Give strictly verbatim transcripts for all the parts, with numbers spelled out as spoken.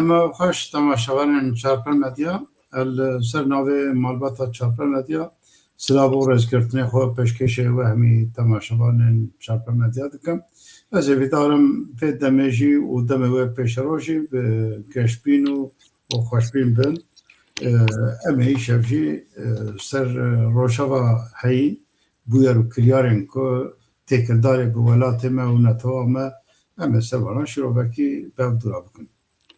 Dema xweş temaşevanên Çarpel Medya. Ez li ser navê malbata Çarpel Medya silav û rêzgirtinê xwe pêşkêşê we hemî temaşevanên Çarpel Medya dikim. Ez hêvîdar im vê demê jî û demê wê pêşerojî bi geşbîn û, û xweşbîn bin. Em ê îşev jî ser rojeva heyî, bûyer û kiryarên ku têkildarê bi welatê me û netewa me, em ê ser wana şîrovekî bev dûra bikin.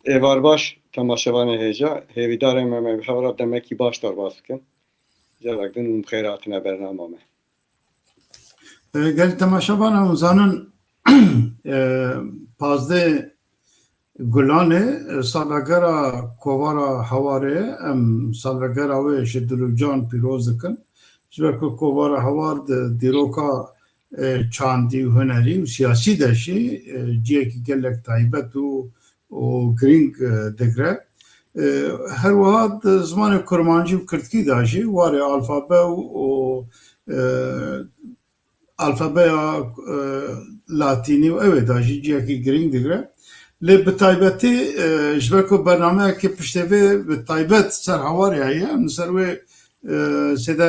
Êvar baş, temaşevanê hêja, hêvîdar im em ê bi hev re demekî baş derbas bikin. Carek din hûn bi xêr hatine bernama me. Gelî temaşevan, em zanin, e, pazdeh Gulanê, e, salvegera kovara Hawarê, em salvegera wê ji dil û can pîroz dikin. Ji ber ku kovara Hawar di dîroka, e, çandî û hunerî û siyasî de jî, e, cihekî gelek taybet û, û girîng, e, digre. E, her wiha di zimanê kurmancî û kirdkî de jî warê alfabe û, û, e, alfabeya, e, latînî û ew ê de jî cihekî girîng digre. Lê bi taybetî, e, ji ber ku bernameyekê piştê vê bi taybet ser Hawarê heye, em li ser wê, e, sêde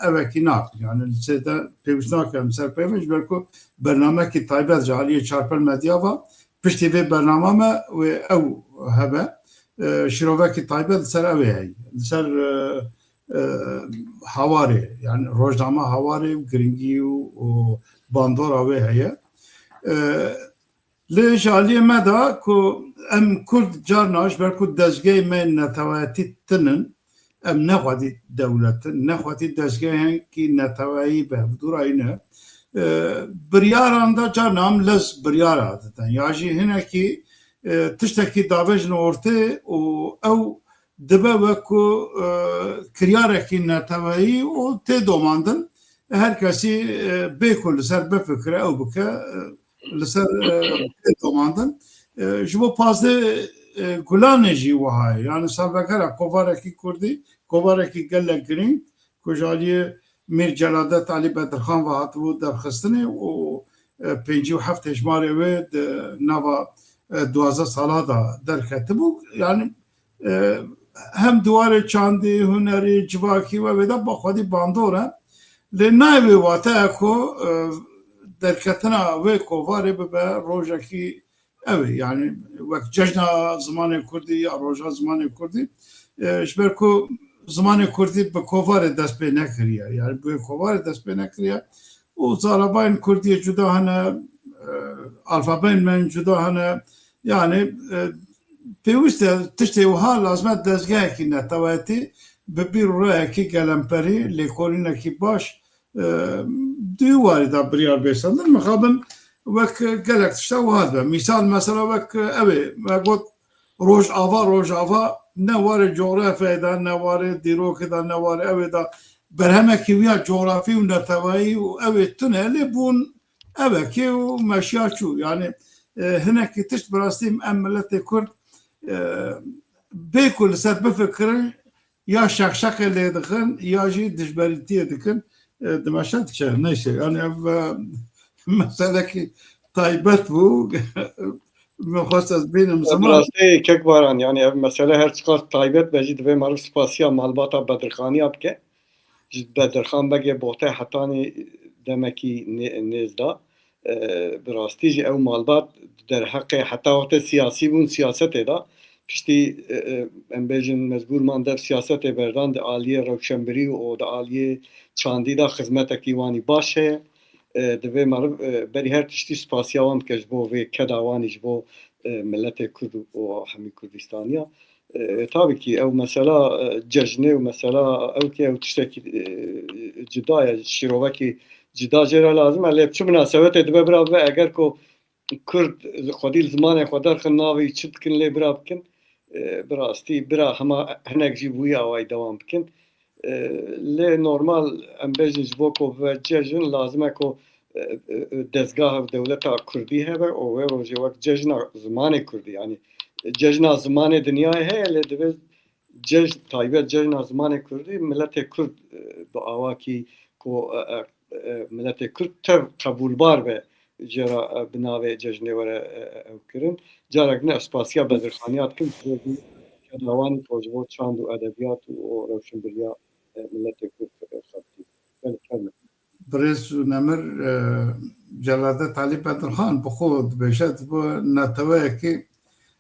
evekî nakin. Yani sêde pêwîst nake em ser pê ve, ji ber ku bernamekî taybet ji aliyê Çarpel Medya ve piştî vê bernama me wê ew hebe. E, şîrovekî taybet li ser ew ê heye. Li ser, e, e, Hawarê, yani rojnama Hawarê û giringî û, û bandora wê heye. E, lê ji aliyê me de ku em Kurd carna ji ber ku dezgehê me neteweyetî tinin, em nexwedî dewlet in, nexwedî dezgehekî neteweyî bi hevdûrayî ne. E, biryaran de carna em lez biryara didin. Ya jî hinekî, e, tiştekî davêjin ortê û ew dibe wek ku, e, kiryarekî neteweyî û tê domandin. Her kesî, e, bê ku li ser bifikire ew bike, e, li ser, e, tê domandin. E, ji bo pazdeh, e, Gulanê jî wiha ye. Yani salvegera kovarekî kurdî, kovarekî gelek girîng ku ji aliyê Mîr Celadet Alî Bedirxan ve hatibû derxistinê û, e, pêncî û heft hejmarê wê di nava, e, duwazdeh sala de derketibû. Yani, e, hem di warê çandî, hunerî, civakî û ew ê de bi xwedî bandor e. Lê nayê wê wate ye ku, e, derketina wê kovarê bibe rojekî ew ê, yani wek cejna zimanê kurdî ya roja zimanê kurdî, e, ji ber ku zimanê kurdî bi kovarê dest pê nekiriye, yani bi wê kovarê dest pê nekiriye û zarabayên kurdî yê cuda hene, e, alfabeyên me yên cuda hene, yani, e, pêwîst e tiştê wiha lazim e dezgehekî neteweyetî bi bîr û rayekî gelemperî, lêkolînekî baş, e, di wî warî de biryar bê sendin. Mixabin wek gelek tişta wiha dibe. Mîsal mesela wek ew ê, me got Rojava, Rojava ne warê coxrafyayê de, ne warê dîrokê de, ne warê ew ê de berhemekî wî ya coxrafî û neteweyî û ew ê tune lê bûn evekê û meşiya çû. Yani, e, hinekî tişt bi rastî em miletê Kurd, e, bê ku li ser bifikirin, ya şeqşeqê lê dixin ya jî dijberîtiyê dikin, e, dimeşe diçe. Neyse, yani ev, e, meselekî taybet bû. Min xwest ez bînim Bi ziman. rastî kek Baran, yani ev mesele her çiqas taybet be jî divê meriv spasiya malbata Bedirxaniya bike. Ji Bedirxan Begê Bote hetanî demekî nê-, nêz da. E, bi rastî jî ew malbat derheqê heta wextê siyasî bûn, siyasetê de piştî, e, e, em bêjin mecbûr man dev siyasetê berdan di aliyê rewşenbirî û di aliyê çandî de xizmetekî wanî baş heye. E, divê meriv, e, berî her tiştî spasiya wan bike ji bo vê keda wanî ji bo, e, miletê Kurd û hemî Kurdistaniya. E, tabii ki ew mesela, e, cejnê û mesela ew ki ew tiştekî, e, cida ye, şîrovekî cida jê re lazim e. Lê bi çi minasebetê dibe bira bibe eger ku Kurd xwedî li zimanê xwe derxin navê wî çi dikin lê bira bikin. E, bi rastî bira hema hinek jî bi wî awayî dewam bikin. E, lê normal em bêjin ji bo ku bibe cejn lazim e ku, e, e, e, dezgah ev dewleta Kurdî hebe û wê rojê wek cejna zimanê Kurdî, yanî cejna zimanê dinyayê heye, lê divê cejn, taybet cejna zimanê Kurdî, miletê Kurd, e, bi awakî ku, e, e, e, miletê Kurd tev qebûlbar be, jê re, e, bi navê cejnê were, e, e, ew kirin. Carek din ez spasiya Bedirxaniya dikim, ji bo vî şedawanî ku ji bo çand û edebiyat û rewşenbîriya, e, miletê Kurd, e, xebitî. Gelek ferme. Birêz û nemir, e, Celadet Elî Bedirxan bi xwe dibêje, dibe neteweyekî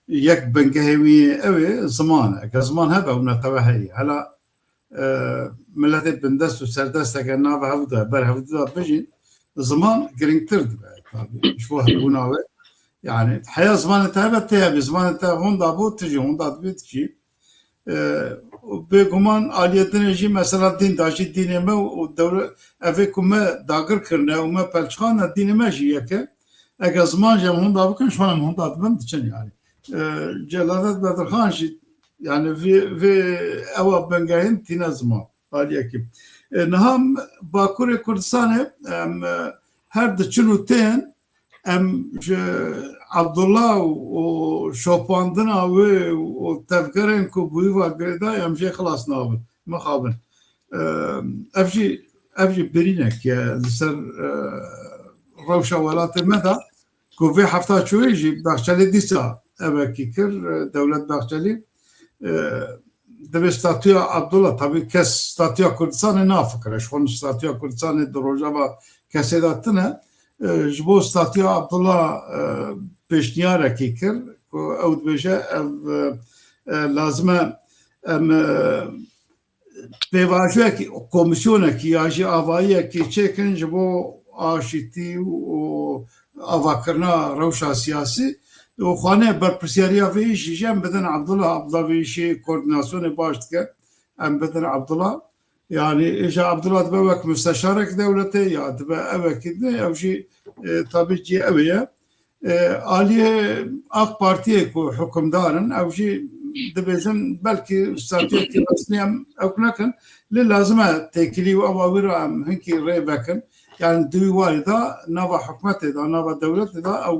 yek bingehê wî ew ê ziman e. Eger ziman hebe, ew netewe heye. Hela, e, miletê bindest û serdest eger nava hev de, ber hev de bijîn, ziman girîngtir dibe, tabî. Ji bo hebûna wê. Yani, heya zimanê te hebe, tê hebî. Zimanê te honda bû, tu jî honda dibî, tu jî. E, û bêguman aliyê dinê jî mesela dîn da jî dînê me û dewle-, evê ku me dagir kirine û me pelçixane dînê me jî yek e. Eger ziman jî em honda bikin, ji wan em honda dibin, diçin yani. E, Celadet Bedirxan jî yani vê, vê ewa bingehîn tîne ziman aliyekî. E, niha Bakurê Kurdistanê em, e, her diçin û tên, em ji Abdullah û, û şopandina wê û tevgerên ku bi wî ve girêdayî, em jê xilas nabin, mixabin. Ev jî, ev jî birînek e li ser, e, rewşa welatê me de, ku vê hefta çûyî jî Baxçelî dîsa evekî kir, e, Dewlet Baxçelî, e, divê statûya Abdullah, tabî kes statûya Kurdistanê nafikire, ji xwe statûya Kurdistanê di rojava kesê de tune. E, ji bo statûya Abdullah, e, pêşniyarekî kir ku ew dibêje ev, e, e, lazim e em, e, pêvajoyekî, komîsyonekî ya jî avayiyekî çêkin ji bo aşîtî û avakirina rewşa siyasî û xwane berpirsiyariya vê îşî jî em bidin Abdullah. Abdullah vê îşê koordînasyonê baş dike. Em bidin Abdullah. Yani, îja Abdullah dibe wek musteşarek dewletê ya dibe ewekî din, ew jî, e, tabî cihê ew ê ye. E, aliyê AK Partiyê ku hukimdar in, ew jî dibêjin belkî statuyekî resmî em ew nekin, lê lazim e têkilî û ewa wî re em hinkî rê vekin. Yani di wî warî de nava hikûmetê de, nava dewletê de ew,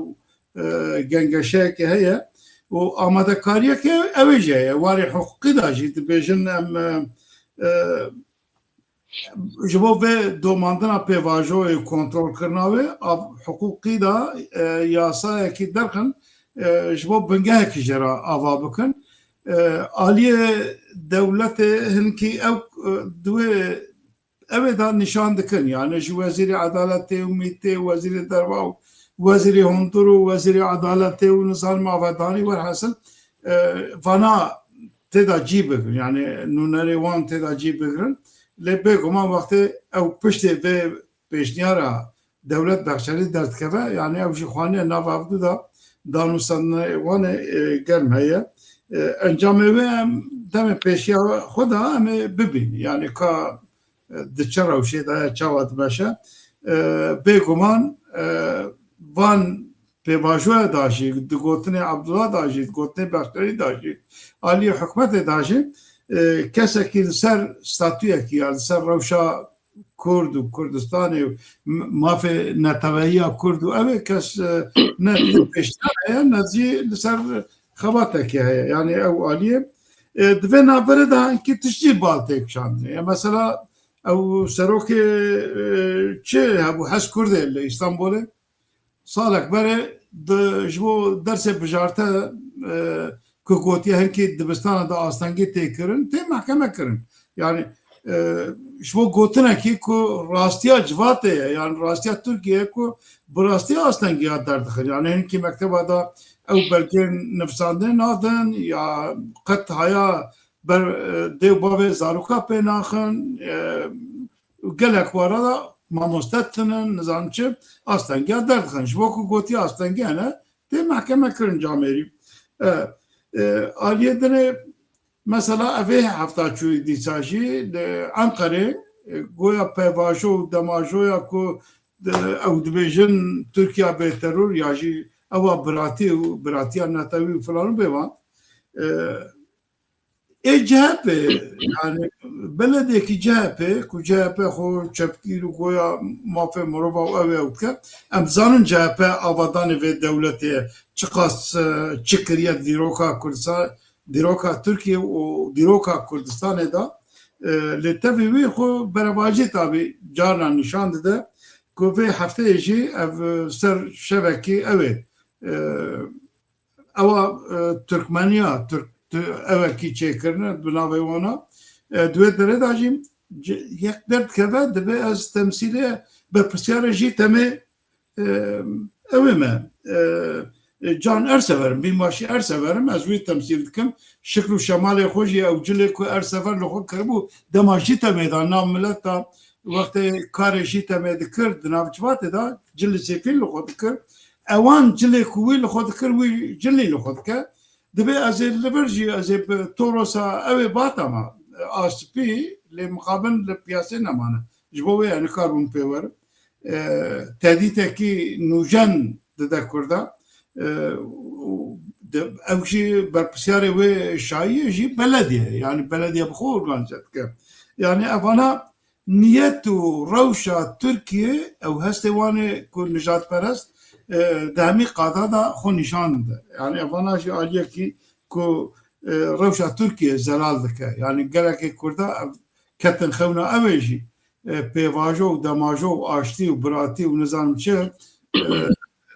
e, gengeşeyekê heye û amadekariyekê ew ê jî heye. Warê hiqûqî de jî dibêjin em, e, e, ji bo vê domandina pêvajoyê, kontrolkirina wê, a hiqûqî de, e, yasayekî derxin, e, ji bo bingehekî jê re ava bikin. E, aliyê dewletê hinkî ew, e, di wê, ew ê de nîşan dikin. Yani ji Wezîrê Edaletê û MÎTê û Wezîrê Derve û Wezîrê Hundir û Wezîrê Edaletê û nizanim avedanî werhasil, e, vana tê de cî bigirin. Yani nûnerê wan tê de cî bigirin. Lê bêguman wextê ew piştê vê pêşniyara Dewlet Baxçelî derdikeve, yani ew jî xwaniye nava ev du de danûstandinê wan ê, e, germ heye. E, encamê wê em demê pêşiya xwe de em ê bibînin. Yani ka, e, di çi rewşê de ye, çawa dimeşe. E, bêguman, e, van pêvajoya da jî, di gotinê Abdullah da jî, di gotinê Bexterî da jî, aliyê hikûmetê da jî, e, kesekî li ser statuyekî ya li ser rewşa Kurd û Kurdistanê û m-, mafê neteweyiya Kurd û ew ê kes, e, ne li pêşiya heye, ne jî li ser xebatekê heye. Yani ew aliyê, e, di vê navberê de hinkî tişt jî bal tê kişandinê. Ya mesela ew serokê, e, çi hebû, Hez Kurdê li Îstanbulê? Salek berê di, ji bo dersê bijarte, e, ku gotiye hinkî dibistana de astengî tê kirin, tê mehkeme kirin. Yani, e, ji bo gotinekî ku rastiya civatê ye, yani rastiya Tirkiye ye ku bi rastiya astengiya derdixin. Yani hinkî mekteba de ew belgeyên nivîsandinê nadin ya qet haya ber, e, dê û bavê zaroka pê naxin, e, û gelek wara da mamoste tinin, nizanim çi, astengiya derdixin. Ji bo ku gotiye astengî hene, tê mehkeme kirin camêrî. E, e, aliyê dinê, mesela evê hefta çûyî dîsa jî li Enqerê, e, goya pêvajo û demajoya ku, e, ew dibêjin Tirkiya bê teror ya jî ewa biratî û biratiya netewî û filan û bêvan, e, Ê C H P, yani belediyekî C H P, ku C H P xwe çepgîr û goya mafê mirova û ew ê ew dike, em zanin C H P avadanê vê dewletê ye, çiqas, e, çi kiriye dîroka Kurdistan, dîroka Tirkiye û dîroka Kurdistanê de, e, lê tevî wî xwe berevajî tabî carna nîşan dide. Ku vê hefteyê jî ev, e, ser şevekî ew ê, e, ewa, e, Tirkmeniya, Tirk, Tir-, ewekî çêkirine bi navê wana. E, di wê derê de jî c-, yek derdikeve, divê ez temsîlê berpirsiyarê jî temê, e, ew ê me, e, e, Can Ersever im, Bînbaşî Ersever im, ez wî temsîl dikim. Şikl û şemalê xwe jî ew cilê ku Ersever li xwe kiribû, dema jî temê da nav mileta, wextê karê jî temê dikir, di nav civatê de cilî sêfîn li xwe dikir. Ewan cilê ku wî li xwe dikir, wî cilî li xwe dike. Dibê ez ê li vir jî, ez ê bi Torosa ew ê bata me, a spî, lê mixabin li piyasê nemane. Ji bo wê yani kar bûn pê werin. E, tedîtekî nûjen dide Kurda. E, û de, ew jî berpirsiyarê wê şayî ye jî belediye. Yani belediye bi xwe organîze dike. Yani evana niyet û rewşa Tirkiye, ew hestê wan ê ku nijadperest, e, di hemî qada de xwe nîşan dide. Yani evana jî aliyekî ku, e, rewşa Tirkiye zelal dike. Yani gelekê Kurda ev ketin xewna ew ê jî, e, pêvajo û demajo û aştî û biratî û nizanim çi, e,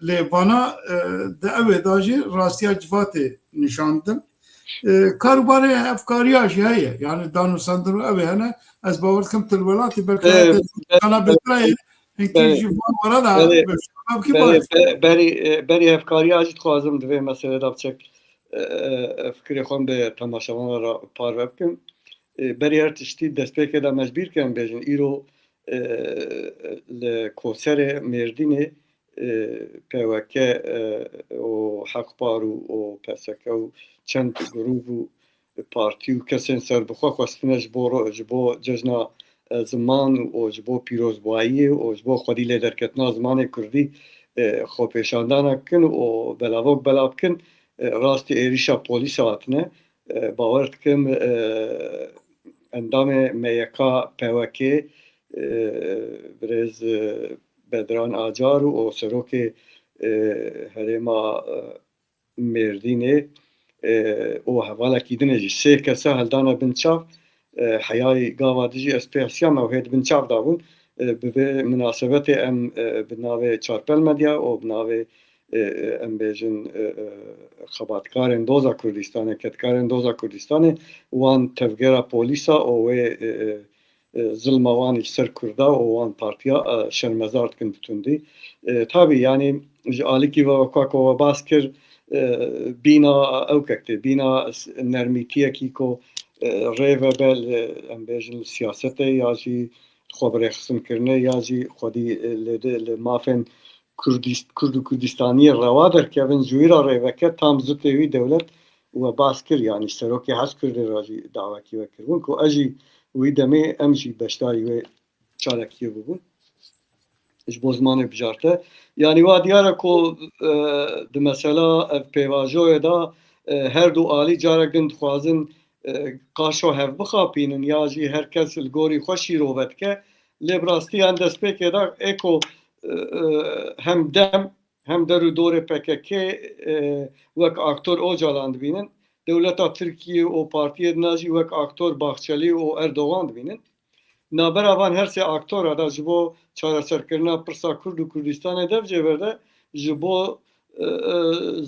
lê vana, e, di ew ê de jî rastiya civatê nîşan didin. E, karûbarê hevkariya jî heye. Yani danûsandin û ew ê hene. Ez bawer dikim tu li welatî belkî E, hayatê be-, kana be-, bêtirayê hinkî Belê. jî van wara da Belê. be-, belkî Belê, baş. be-, berî, e, berî hevkariya jî dixwazim di vê meselê de biçek, e, e, fikirê xwe bi temaşevanan re parve bikim. E, berî her tiştî destpêkê de me ji bîr kin bêjin, îro, e, li Koserê Mêrdînê, e, P Y K, e, û Haqpar û, û P S K û çend grûp û partî û kesên serbixwe xwestine ji bo ro-, ji bo cejna, e, ziman û ji bo pîrozbahiyê û ji bo xwedî lêderketina zimanê kurdî, e, xwepêşandana bikin û belavok belav bikin, e, rastî êrîşa polîsa hatine. E, bawer dikim, e, endamê M Y K P Y K, e, birêz, e, Bedran Acar û serokê, e, herêma, e, Mêrdînê, e, û hevalekî din ê jî sê kesa heldane bin çav, e, heyayî gava dijî ez pê hesiyam ew hê di bin çav de bûn. E, bi vê minasebetê em, e, bi navê Çarpel Medya û bi navê, e, e, em bêjin, e, e, xebatkarên doza Kurdistanê, kedkarên doza Kurdistanê, wan tevgera polîsa û wê, e, e, e, zilma wan li ser Kurda û wan partiya, e, şermezar dikin bi tundî. E, tabî, yanî ji alîkî ve weka ku we bas kir, e, bîna ew kek tê, bîna s-, nermîtiyekî ku, e, rê vebe li, em bêjin, li siyasetê ya jî xwe bi rêxistinkirinê ya jî xwedî, e, li, li, li mafên Kurdist-, Kurd û Kurdistaniyê rewa derkevin, ji wî re rê veke tam zitê wî dewlet we bas kir, yanî serokê Hezkurdê re jî dawekî we kiribûn ku ez jî wî demê em jî beşdarî wê çalakiyê bibûn ji bo zimanê bijarte. Yanî wa diyar e ku, e, di mesela ev pêvajoyê de, e, her du alî carek din dixwazin, e, qaşo hev bixapînin ya jî her kes li gorî xwe şîrove dike. Lê bi rastî yan destpêkê de ê ku, e, e, hem dem hem der û dorê P K K, e, wek aktor Ocalan dibînin. Dewleta Tirkiyê û partiyê din jî wek aktor Bahçelî û Erdogan dibînin. Navbera van her sê aktora de ji bo çareserkirina pirsa Kurd û Kurdistanê dev jê verde, ji bo, e, e,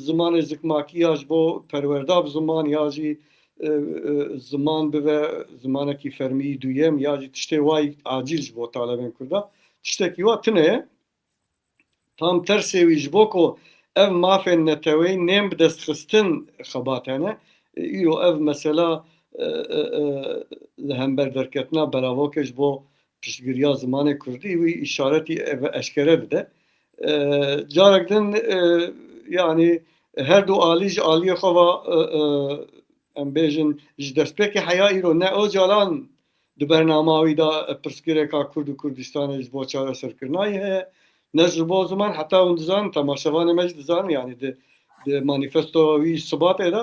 zimanê zikmakî ya ji bo perwerda bi ziman ya jî, e, e, ziman bive zimanekî fermî duyem ya jî tiştê wayî acîl ji bo talebên Kurda. Tiştekî wa tune ye. Tam tersê wî ji bo ku ev mafên neteweyî nên bi dest xistin xebat hene. E, îro ev mesela, e, e, e, li hember derketina belavokê ji bo piştgiriya zimanê kurdî wî îşaretî ev eşkere dide. E, carek din, e, yanî her du alî ji aliyê xwe ve, e, e, em bêjin ji destpêkê heya îro ne Ocalan di bernama wî de pirsgirêka Kurd û Kurdistanê ji bo çareserkirina yê heye, ne ji bo ziman, heta hûn dizanin, temaşevanê me jî dizanin, yanî di, di manîfesto wî Sibatê de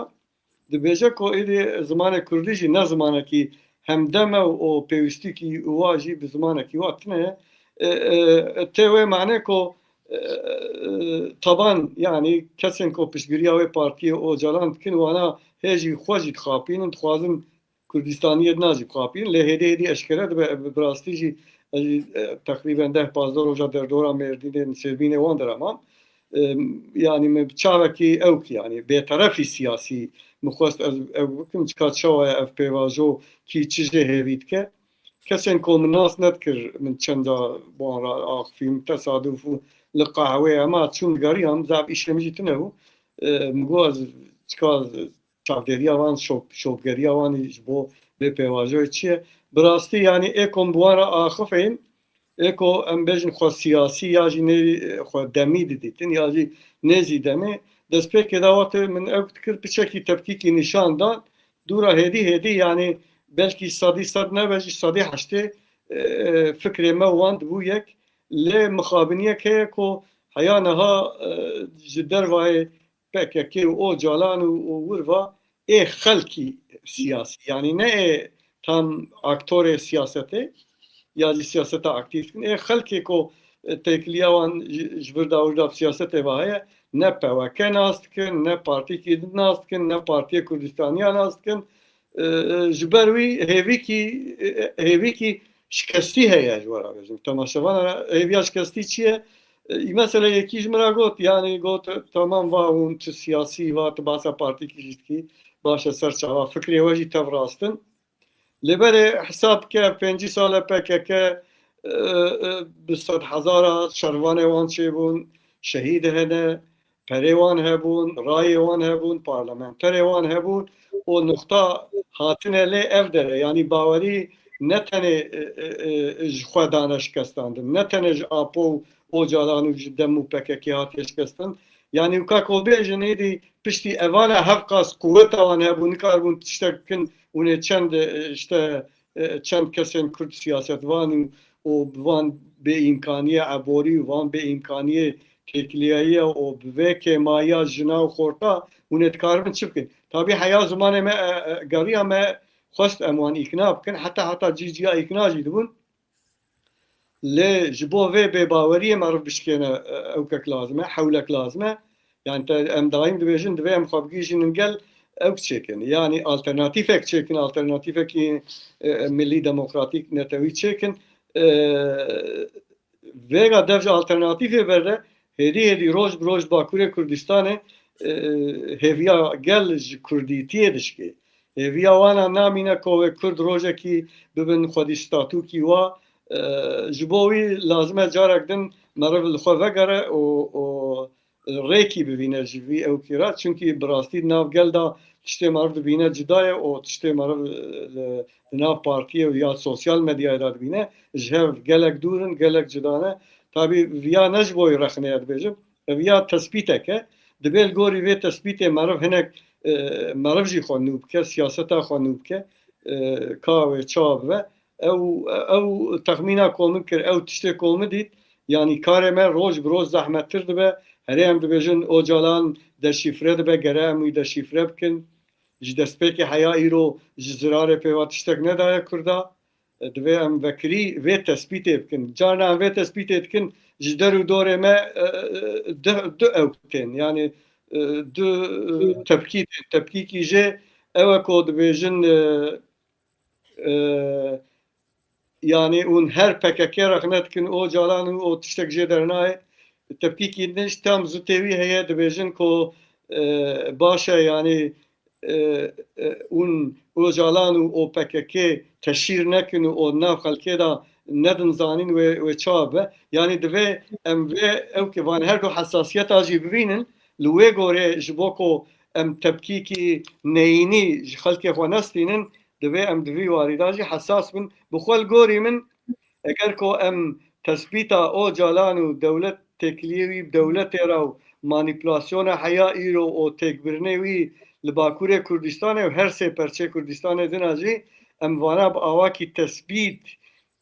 dibêje ku êdî zimanê kurdî jî ne zimanekî hemdem e û pêwîstikî wa jî bi zimanekî wa tune ye. E, e, tê wê manê ku, e, e, taban, yanî kesên ku piştgiriya wê partiyê Ocalan dikin, wana hê jî xwe jî dixapînin, dixwazin Kurdistaniyê din jî bixapînin, lê hêdî hêdî eşkere dibe, bi rastî jî Ez jî, e, teqrîben deh pazdeh roja derdora Mêrdînê, Sêrbînê wan dera mam. E, yanî min bi çavekî ewk, yanî bêterefî siyasî min xwest ez ew bikim, çika çawa ye ev pêvajo kî çi jê hêvî dike. Kesên ku min nas nedikir, min çenda bi wan re axifîm, tesaduf û li qehweyê, ema çûm digeriyam, zaf îşê min jî tune bû. E, min got ez çika çavdêriya wan, şop-, şopgeriya wan ji bo vê pêvajoyê çi ye? Bi rastî, yanî ê ku em bi wan re axifên, ê ku em bêjin xwe siyasî ya jî nê xwe demî didîtin ya jî nêzî demê, destpêkê de wextê min ew dikir piçekî tepkîkî nîşan dan, dûra hêdî hêdî, yanî belkî sedî sed nebe jî sedî heştê, e, fikrê me wan dibû yek. Lê mixabiniyek heye ku heya niha, e, ji dervayê P K K û Ocalan û, û wir va ê xelkî siyasî, yanî ne ê tam aktorê siyasetê ya jî siyaseta aktîf dikin. Ê xelkê ku, e, têkiliya wan ji, ji vir de wir de bi siyasetê ve heye, ne P W K nas dikin, ne partiyekî din nas dikin, ne Partiyê Kurdistaniya nas dikin. E, e, ji ber wî hêvîkî, e, e, hêvîkî şikestî heye ji we re bêjim. Temaşevana re hêviya şikestî çi ye? E, mesela yekî ji min re got, yanî got, tamam, va hûn tu siyasî, va tu bahsa partîkî jî dikî, baş e, ser çava, fikrê we jî tev rast in. Lê belê hesab bike, pêncî sal e P K K, e, e, bi sedhezara şervanê wan çêbûn, şehîd hene, perê wan hebûn, rayê wan hebûn, parlamenterê wan hebûn û nuqta hatine lê ev dere. Yanî bawerî ne tenê, e, e, e, ji xwe dane şikestandin, ne tenê ji Apo û Ocalan û ji dem û P K K hatiye şikestin. Yanî weka ku bêjin êdî piştî evana hevqas quweta wan hebû, nikaribûn tiştek bikin, hûn ê çend, e, işte, e, çend kesên Kurd siyasetvan û, û bi van bêîmkaniyê eborî û van bêîmkaniyê têkiliyayiya û bi vê kêmayiya jina û xorta hûn ê dikaribin çi bikin? Tabî heya zimanê me, e, e, geriya me xwest em wan îkna bikin. Heta heta cî ciya îkna jî dibûn. Lê ji bo vê bêbaweriyê meriv bişkêne, e, ewkek lazim e, hewlek lazim e. Yani te, em daîm dibêjin, divê em xwe bigihîjînin gel, ewk çêkin. Yani alternatîfek çêkin, alternatîfekî, e, e, milî demokratîk netewî çêkin. E, vêga dev ji alternatîfê berde, hêdî hêdî roj bi roj Bakurê Kurdistanê, e, hêviya gel ji kurdîtiyê dişkê. Hêviya wana namîne ku wê Kurd rojekî bibin xwedî statûkî wa. E, ji bo wî lazim e carek din meriv li xwe vegere û, û rêkî bivîne ji vî ewkî re. Çunkî bi rastî di nav gel de tiştê meriv dibîne cida ye û tiştê meriv, e, li, di nav partiyê û ya sosyal medyayê de dibîne, ji hev gelek dûr in, gelek cida ne. Tabî viya ne ji bo wî rexneye dibêjim. Ev ya tespîtek e. Dibê li gorî vê tespîtê meriv hinek, e, meriv jî xwe nû bike, siyaseta xwe nû bike, e, ka wê çawa bibe. Ew, ew texmîna ku min kir, ew tiştê ku min dît, yanî karê me roj bi roj zehmettir dibe. Herê em dibêjin Ocalan deşîfre dibe, gere em wî deşîfre bikin. Ji destpêkê heya îro ji zirarê pê ve tiştek nedaye Kurda. E, divê em vekirî vê tespîtê bikin. Carna em vê tespîtê dikin, ji der û dorê me, e, e, du, du ewk tên. Yani, e, du, e, tepkî tên. Tepkîkî jê ew e ku dibêjin, e, e, yani hûn her P K K rexne dikin, Ocalan û o tiştek jê dernayê. Tepkîkî din jî tam zûtê wî heye, dibêjin ku, e, baş e, yani, e, e, hûn Ocalan û O P K K teşhîr nekin û o nav xelkê de nedin zanîn wê, wê çawa be. Yani divê em vê ewkê van her du hesasiyeta jî bibînin. Li wê gorê ji bo ku em tepkîkî neyînî ji xelkê xwe nestînin, divê em di vî warî de jî hesas bin. Bi xwe li gorî min, eger ku em tespîta Ocalan û dewlet têkiliyê wî bi dewletê re û manîpulasyona heya îro û têkbirinê wî li Bakurê Kurdistanê û her sê perçê Kurdistanê din a jî em vana bi awakî tespît,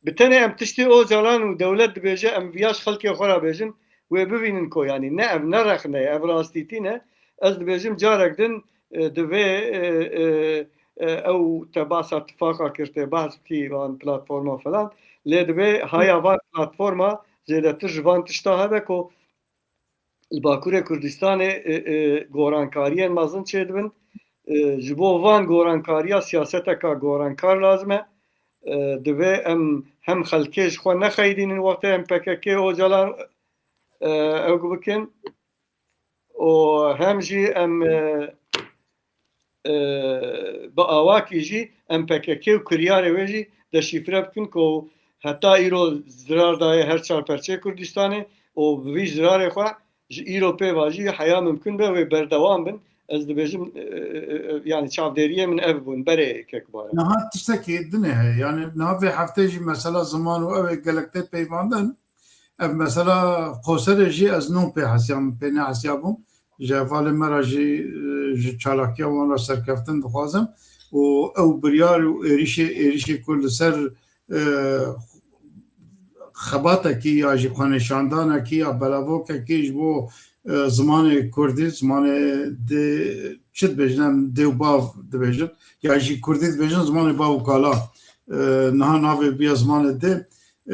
bi tenê em tiştê Ocalan û dewlet dibêje, em viya ji xelkê xwe re bêjin, wê bivînin ku, yanî ne ev ne rexne ye, ev rastîtî ne. Ez dibêjim carek din, e, divê, e, e, e, ew te bahsa tifaqa kir, te behs bikî van platforma falan. Lê divê haya van platforma zêdetir ji van tişta hebe ku li Bakurê Kurdistanê, e, e, gorankariyên mezin çêdibin. E, ji bo van gorankariya siyaseteka gorankar lazim e. e, divê em hem xelkê ji xwe nexeydînin wextê em P K K Ocalan, e, ew bikin û hem jî em, e, e, bi awakî jî em P K K û kiryarê wê jî deşîfre bikin ku heta îro zirar daye her çar perçeyê Kurdistanê û bi vî zirarê xwe ji îro pê ve jî heya mimkun be wê berdewam bin. Ez dibêjim, e, e, e, yani çavdêriyê min ev bûn berê kekbaran. Niha tiştekî dinê heye. Yani niha vê heftê jî mesela ziman û ew ê gelek tê peyvandin. Ev mesela Qoserê jî ez nû pê hesiyam, pê nehesiyabûm. Ji hevalê me re jî, e, ji çalakiya wan re serkeftin dixwazim û ew biryar û êrişê, êrişê ku li ser, e, xebatekî ya jî xwenîşandanekî ya belavokekî ji bo, e, zimanê kurdî, zimanê dê, çi dibêjin, em dê û bav dibêjin, ya jî kurdî dibêjin, zimanê bav û kala, e, niha navê bûye zimanê dê,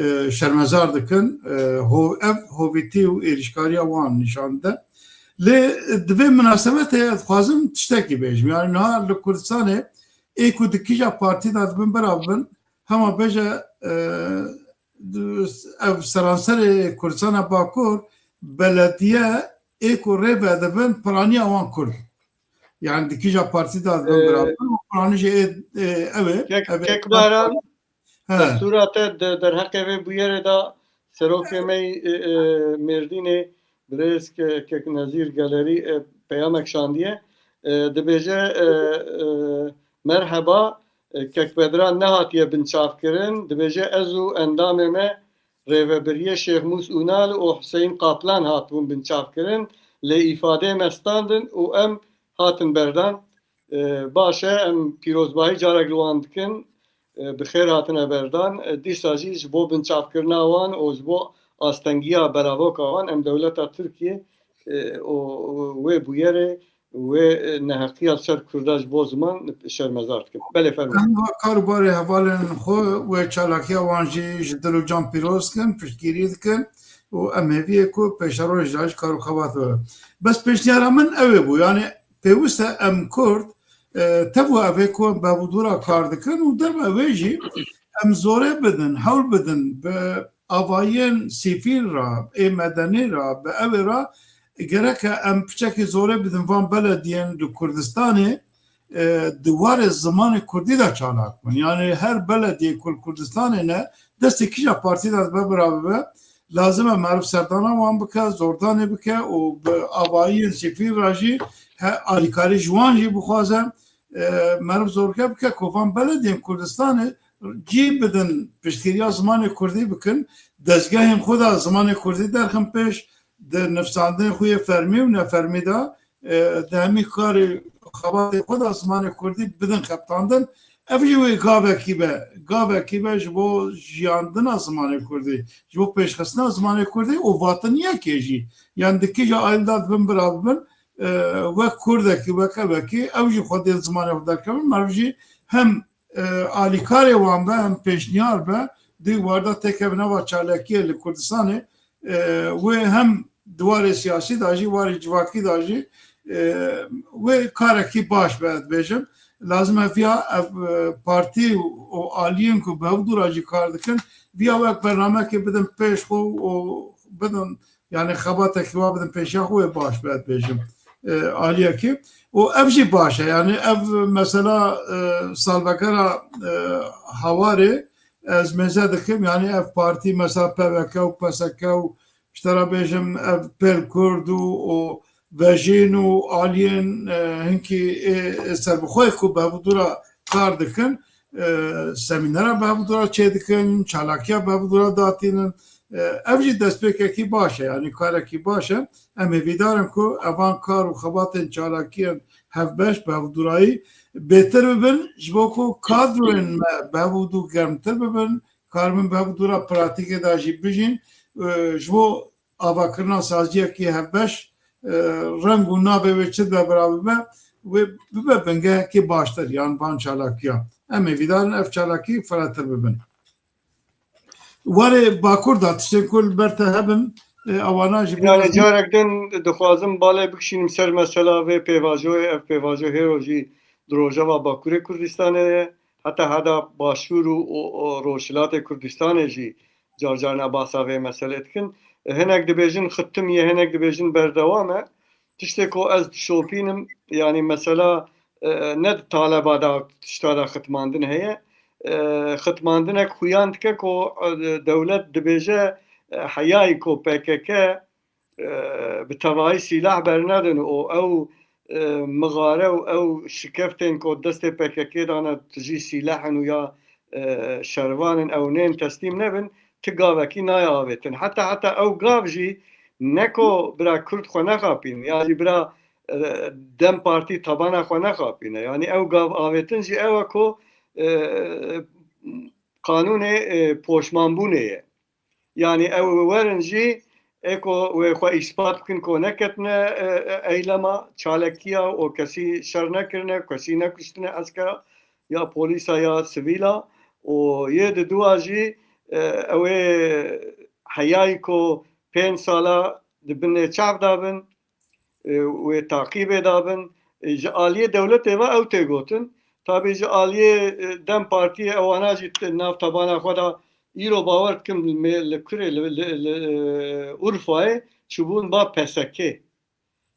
e, şermezar dikin. E, ho-, ev hovîtî û êrîşkariya wan nîşan dide. Lê di vê minasebetê ez dixwazim tiştekî bêjim. Yani niha li Kurdistanê ê ku di kîja partî de dibin bira bibin, hema bêje, e, ev seranserê Kurdistana Bakur belediye ê ku rê vedibin piraniya wan Kurd. Yani di kîja partî de dibin bira bibin û piranî jî ê, ê, ew ê, ev ê. Kek Baran, destûra te di derheqê vê bûyerê de serokê me yî, e, e, Mêrdînê birêz ke-, kek Nezîr Gelerî, e, peyamek şandiye. E, dibêje, e, e, merheba, e, kek Bedran nehatiye binçavkirin. Dibêje ez û endamê me rêvebiriyê Şêx Mûs Ûnal û Huseyîn Qaplan hatibûn binçavkirin. Lê îfadeyê me standin û em hatin berdan. E, baş e, em pîrozbahî carek li wan dikin. E, bi xêr hatine berdan. E, dîsa jî ji bo binçavkirina wan û ji bo astengiya belavoka wan em dewleta Tirkiyê, e, û, û wê bûyerê, wê, e, neheqiya ser Kurda ji bo ziman şermezar dikin. Belê, fermî. Em va kar û barê hevalên xwe wê çalakiya wan jî ji dil û can pîroz dikin, piştgirî dikin û em hêviyê ku pêşeroj de ji kar û xebat were. Bes pêşniyara min ew ê bû, yani pêwist e em Kurd, e, tev û evê ku em bev û dûra kar dikin û derve wê jî em zorê bidin, hewl bidin bi avayên sivîl re, ê medenî re, bi ew ê re gereke em piçekî zorê bidin van belediyên li Kurdistanê, e, di warê zimanê kurdî de çalak bin. Yani her belediyê ku li Kurdistanê ne, destê kîja partî de dibe bira bibe, lazim e meriv serdana wan bike, zordanê bike û bi avayiyên sivîl re jî he alîkarî ji wan jî bixwaze, e, meriv zorke bike ku van belediyên Kurdistanê cî bidin, piştgiriya zimanê kurdî bikin, dezgehên xwe de zimanê kurdî derxin pêş, di nivsandinê xwe yê fermî û nefermî de, e, di hemî karê xebatê xwe de zimanê kurdî bidin xebitandin. Ev jî wê gavekî be, gavekî be ji bo jiyandina zimanê kurdî, ji bo pêşxistina zimanê kurdî û vatiniyekê jî. Yan di kîja aîl de dibin bira bibin, e, wek kurdekî, wek evekî, ew jî xwediyên zimanê xwe derkevin, meriv jî hem, e, alîkarê wan be, hem pêşniyar be, di warda têkevin nava çalakiyê li Kurdistanê, e, wê hem di warê siyasî de jî, warê civakî de jî, e, wê karekî baş be, ez dibêjim. Lazim e viya ev, e, partî û aliyên ku bi hev dû re jî kar dikin, viya wek bernamekê bidin pêş xwe û bidin, yani xebatekî wa bidin pêşiya xwe, wê baş be, ez dibêjim, e, aliyekî. Û ev jî baş e, yani ev mesela, e, salvegera, e, Hawarê ez mêze dikim, yani ev partî mesela P V K û P S K û ji te re bêjim ev Pêl Kurd û, û Vejîn û aliyên, e, hinkî ê, ê serbixwe ku bi hev dû re kar dikin, e, semînera bi hev dû re çêdikin, çalakiya bi hev dû re datînin. E, ev jî destpêkekî baş e, yanî karekî baş e. Em hêvîdar in ku evan kar û xebatên çalakiyên hevbeş bi hevdûrayî bêtir bibin, ji bo ku kadroyên me bi hev û dû germtir bibin, karibin bi hev û dû re pratîkê de jî bijîn. E, ji bo avakirina saziyekî hevbeş, e, reng û navê wê çi dibe bira bibe, wê bibe bingehekî baştir yan van çalakiya. Em hêvîdar in ev çalakî firehtir bibin. Warê Bakur de tiştên ku li ber te hebin, e, ewana jî Yani bibêjin. Carek din dixwazim balê bikişînim ser mesela vê pêvajoyê. Ev pêvajo hêro jî di rojeva Bakurê Kurdistanê ye. heta heta Başûr û, û, û Rojhilatê Kurdistanê jî car carna bahsa vê meselê dikin. Hinek dibêjin xitim ye, hinek dibêjin berdewam e. Tiştê ku ez dişopînim, yanî mesela, e, ne di taleba de tişta de xitmandin heye. E, xitmandinek xuyan dike ku, e, dewlet dibêje, e, heyayî ku P K K, e, bi tevahî sîlah bernedin û ew, e, mixare û ew şikeftên ku destê P K K dane tijî sîlah in û ya, e, şervan in, ew nên teslîm nebin, ti gavekî nayê avêtin. Heta, heta ew gav jî ne ku bira Kurd xwe nexapîn, ya jî bira, e, DEM Partî tabana xwe nexapîne. Yanî ew gav avêtin jî ew e ku, e, qanûnê, e, poşmanbûnê ye. Yanî ew werin jî ê ku wê xwe îspat bikin ku neketine, e, e, eylema çalekiya û kesî şer nekirine, kesî nekuştine eskera ya polîsa ya sivîla û yê di dua jî, e, ew ê heyayî ku pênc sala di binê çav de bin, e, wê taqîbê dabin. E, ji aliyê dewletê ve ew tê gotin. Tabî ji aliyê, e, DEM Partiyê ewana jî t-, nav tabana xwe de îro bawer dikim me-, li kurê, li, li, li, e, Urfayê çûbûn ba P S K.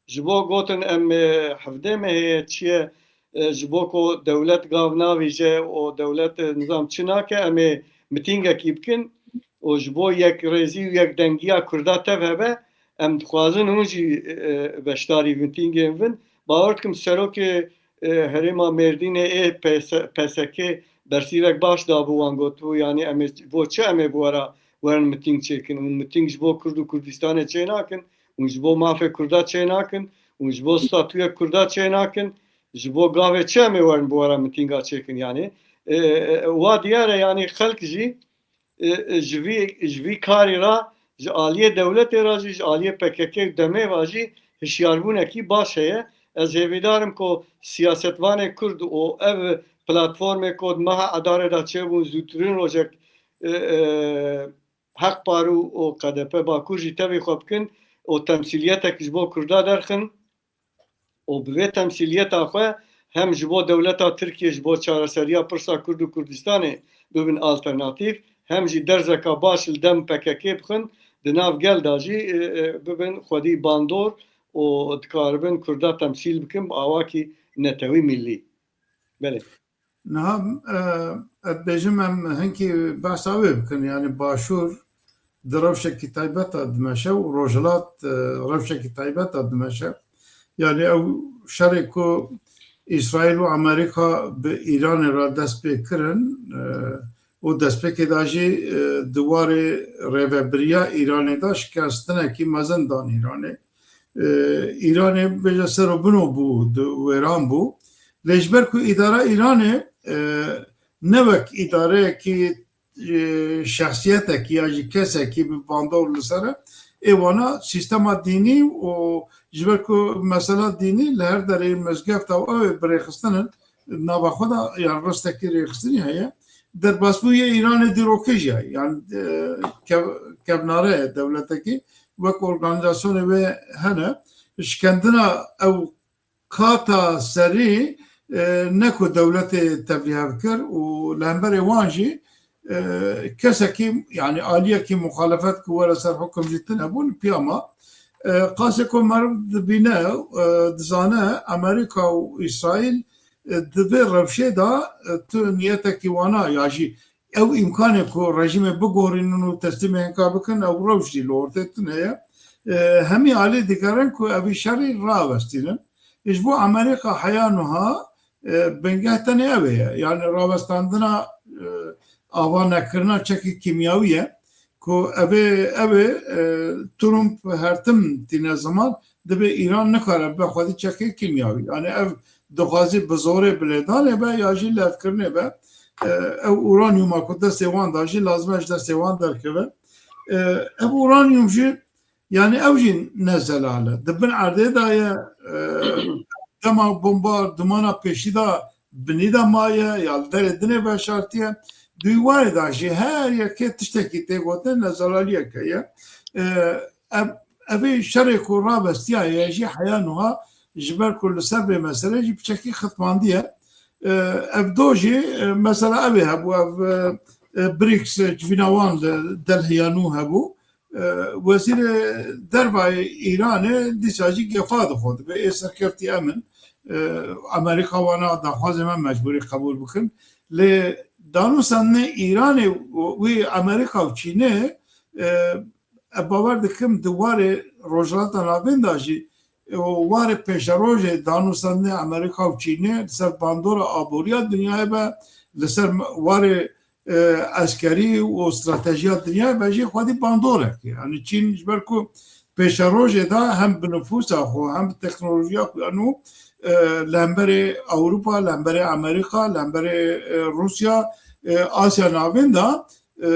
Ji bo gotin em, e, hevdê me heye çi ye, e, ji bo ku dewlet gav navîje û dewlet, e, nizam çi nake, em ê mitîngekî bikin û ji bo yekrêzî û yekdengiya Kurda tev hebe, em dixwazin hûn jî, e, beşdarî mitîngên bin. Bawer dikim serokê, e, herêma Mêrdînê ê P S, P S K bersîvek baş dabû wan gotibû, yanî em ê bo çi em ê bi we re werin mitîng çêkin? Hûn mitîng ji bo Kurd û Kurdistanê çênakin, hûn ji bo mafê Kurda çênakin, hûn ji bo statûyê Kurda çênakin, ji bo gavê çi em ê werin bi we re mitînga çêkin? Yanî, e, e, wa diyar e, yanî xelk jî, e, e, ji vî, ji vî karî re, ji aliyê dewletê re jî, ji aliyê P K K û demê ve jî hişyarbûnekî baş heye. Ez hêvîdar im ku siyasetvanê Kurd û ev platformê ku di meha Edarê de çêbûn, zûtirîn rojek, e, e, Haq Parû û K D P Bakur jî tevî xwe bikin û temsîliyetek ji bo Kurda derxin û bi vê temsîliyeta xwe hem ji bo dewleta Tirkiyê ji bo çareseriya pirsa Kurd û Kurdistanê bibin alternatîf, hem jî derzeka baş li dem P K K bixin, di nav gel de jî, e, e, bibin xwedî bandor û dikaribin Kurda temsîl bikin bi awakî netewî millî. Belê. Niha, e, ez dibêjim em hinkî behsa wê bikin. Yanî Başûr di rewşekî taybet de dimeşe û Rojhilat, e, rewşekî taybet de dimeşe. Yanî ew şerê ku Îsraîl û Amerîka bi Îranê re dest pê kirin, e, û destpêkê de jî, e, di warê rêvebiriya Îranê de şikestinekî mezin dan Îranê. E, Îranê bêje ser û bino bû, di wêran bû. Lê ji ber ku îdara Îranê, e, ne wek îdareyekî, e, şexsiyetekî ya jî kesekî bi bandor li ser e, ê wana sîstema dînî û ji ber ku mesela dînî li her derê mizgefta û ew ê bi rêxistin in, nava xwe de yan ristekî rêxistinî heye. Derbasbûyê Îranê dîrokê jî heye. Yan, e, kev-, kevnare ye dewletekî wek organîzasyonê wê hene. Şikendina ew qata serî, e, ne ku dewletê tevlîhev kir û li hemberê wan jî, e, kesekî, yanî aliyekî muxalefet ku were ser hukum jî tune bû, li piya ma. E, qasê ku meriv dibîne, e, dizane Amerîka û Îsraîl, e, di vê rewşê de, e, tu niyetekî wana ya jî ew îmkanê ku rejîmê biguherînin û teslîmê hinka bikin, ew rewş jî li ortê tune ye. E, hemî alî digerin ku evî şerî rawestînin. Ji bo Amerîka heya nuha, e, bingeh tenê ew ê ye. Yanî rawestandina, e, ava nekirina çekê kîmyawî ye ku ev ê, ev ê, e, Trump her tim tîne ziman, dibê Îran nikare bibe xwedî çekê kîmyawî. Yanî ev dixwazî bi zorê bi lêdanê be ya jî levkirinê be. E, ew uranyuma ku destê wan de jî lazim e ji destê wan derkeve. E, ev uranyum jî, yanî ew jî ne zelal e. Di bin erdê de ye, e, dema bombardimana pêşî de binî de maye, ya li derê dinê veşartiye. Di warê de jî her yekê tiştekî tê gotin, nezelaliyeke ye. E, ev, evê şerê ku rawestiyaye jî heya nuha ji ber ku li ser vê meselê jî piçekî xitmandiye. E, ev do jî, e, mesela ev ê hebû, ev, e, e, brics, e, civîna wan li Delhiya nû hebû. E, Wezîrê Derva yê Îranê dîsa jî gefa dixwe, dibe ê serkeftî em in. E, Amerîka wana daxwazê me mecbûrî qebûl bikin. Lê danûstandinê Îranê û wî Amerîka û Çînê, e, ez bawer dikim di warê Rojhilata Navîn de jî û warê pêşerojê danûstandinê Amerîka û Çînê li ser bandora aboriya dinyayê be, li ser warê, e, eskerî û stratejiya dinyayê be jî xwedî bandorek e. Yani Çîn ji ber ku pêşerojê de hem bi nifûsa xwe hem bi teknolojiya xwe ya nû, e, li hemberê Ewropa, li hemberê Amerîka, li hemberê, e, Rûsya, e, Asya Navîn de, e,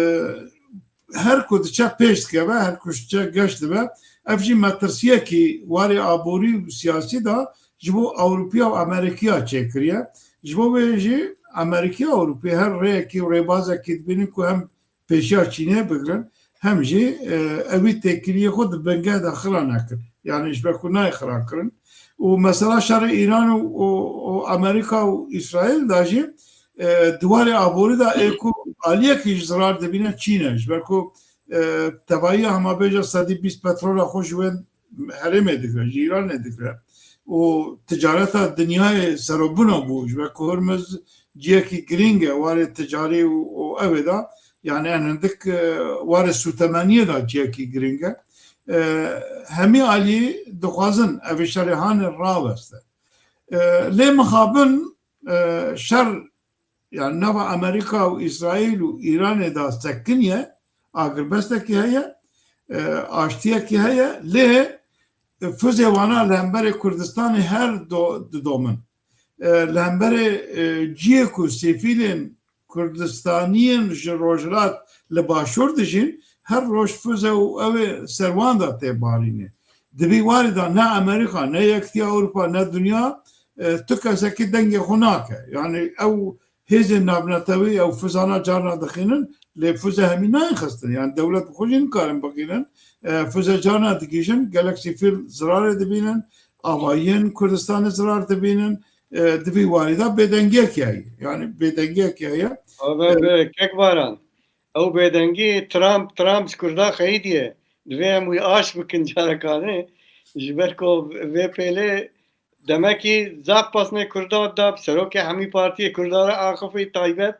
her ku diçe pêş dikeve, her ku diçe geş dibe, ev jî metirsiyekî warê aborî û siyasî de ji bo Ewropiya û Amerîkiya çêkiriye. Ji bo wê jî Amerîkiya Ewropî her rêyekî û rêbazekî dibînin ku hem pêşiya Çînê bigirin, hem jî, e, ewî têkiliyê xwe di bingeh de xira nekin. Yani ji ber ku nayê xira kirin. Û mesela şerê Îran û, û, û Amerîka û Îsraîl de jî, e, di warê aborî de ê ku aliyekî ji zirar dibîne Çîn e. Ji ber ku, e, tevahiya hema bêje sedî bîst petrola xwe ji wê herêmê digre, ji Îranê digre. Û ticareta dinyayê serobina bû, ji ber ku Hurmuz ciyekî girîng e, warê ticarî û, û ew ê de, yani en hindik, e, warê sûtemeniyê de ciyekî girîng e. E, hemî alî dixwazin ev şerê hanê raweste. E, lê mixabin, e, şer, yani nava Amerîka û Îsraîl û Îranê de sekiniye, agirbestekî heye, e, aştiyekî heye, lê fuzê wana li hemberê Kurdistanê her do-, didomin. E, li hemberê, e, ciyê ku sîfîlên Kurdistaniyên ji rojhilat li başûr dijîn, her roj fuze û ew ê ser wan de tê barînê. Di vî warî de ne Amerîka, ne Yekitiya Ewropa, ne dinya, e, tu kesekî dengê xwe nake. Yani ew hêzên navnetewî ew fuzana carna dixînin, lê fuze hemî nayên xistin. Yani dewlet bi xwe jî nikarin bixînin. E, fuze carna digihîjin, gelek sîfîl zirarê dibînin, avayiyên Kurdistanê zirar dibînin. E, di vî warî de bêdengiyekî heye. Yani bêdengiyekî heye. Ava, e, be, kek Baran. Ew bêdengî Trump, Trump ji Kurda xeyidiye. Divê em wî aş bikin carekanê. Ji ber ku vê pêlê demekî zaf pesnê Kurda da, serokê hemî partiyê Kurda re axifî taybet.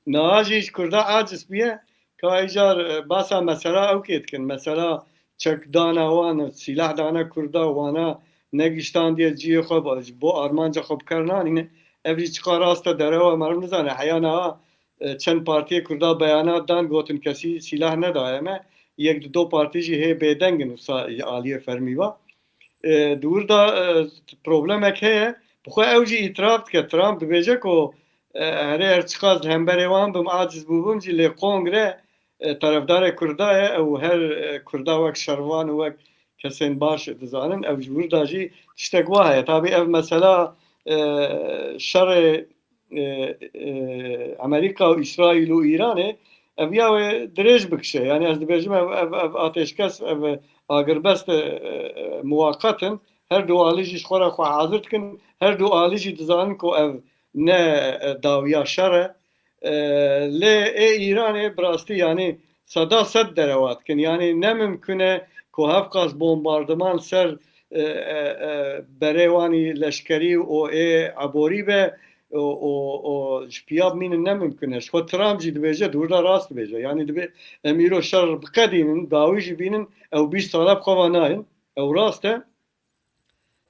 Niha jî ji Kurda aciz bûye. Ka îcar, e, basa mesela ew kê dikin. Mesela çekdana wan, sîlah dana Kurda, wana negiştandiye cihê xwe, bo armanca xwe bi kar nanîne. Ev jî çiqa rast e, derewa meriv nizane. Heya niha, e, çend partiyê Kurda beyanat dan, gotin kesî sîlah nedaye me. Yek di do partî jî hê bêdeng in wisa ji aliyê fermî ve. E, di wir de, e, problemek heye. Bi xwe ew jî îtiraf dike. Trump dibêje ku, e, herê her çiqas li hemberê wan bim, aciz bûbim jî, lê kongre, e, terefdarê Kurda ye. Ew her, e, Kurda wek şervan û wek kesên baş dizanin. Ew ji wir de jî tiştek wa heye. Tabî ev mesela, e, şerê, e, e, Amerîka û Îsraîl û Îranê, ev ya wê dirêj bikişe. Yani ez dibêjim ev, ev, ev ateşkes, ev agirbest, e, e, muwaqet in. Her du alî jî ji xwe re xwe hazir dikin. Her du alî jî dizanin ku ev ne, e, dawiya şer e. E, lê ê Îranê bi rastî, yanî seda sed derewa dikin. Yanî ne mimkun e ku hevqas bombardiman ser, e, e, e, berê wanî leşkerî û ê eborî be û, û, û ji piya bimînin, ne mimkun e. Ji xwe Trump jî dibêje, di wir de rast dibêje. Yanî dibê em îro şer biqedînin, dawî jî bînin, ew bîst sala bi xwe ve nayên. Ew rast e.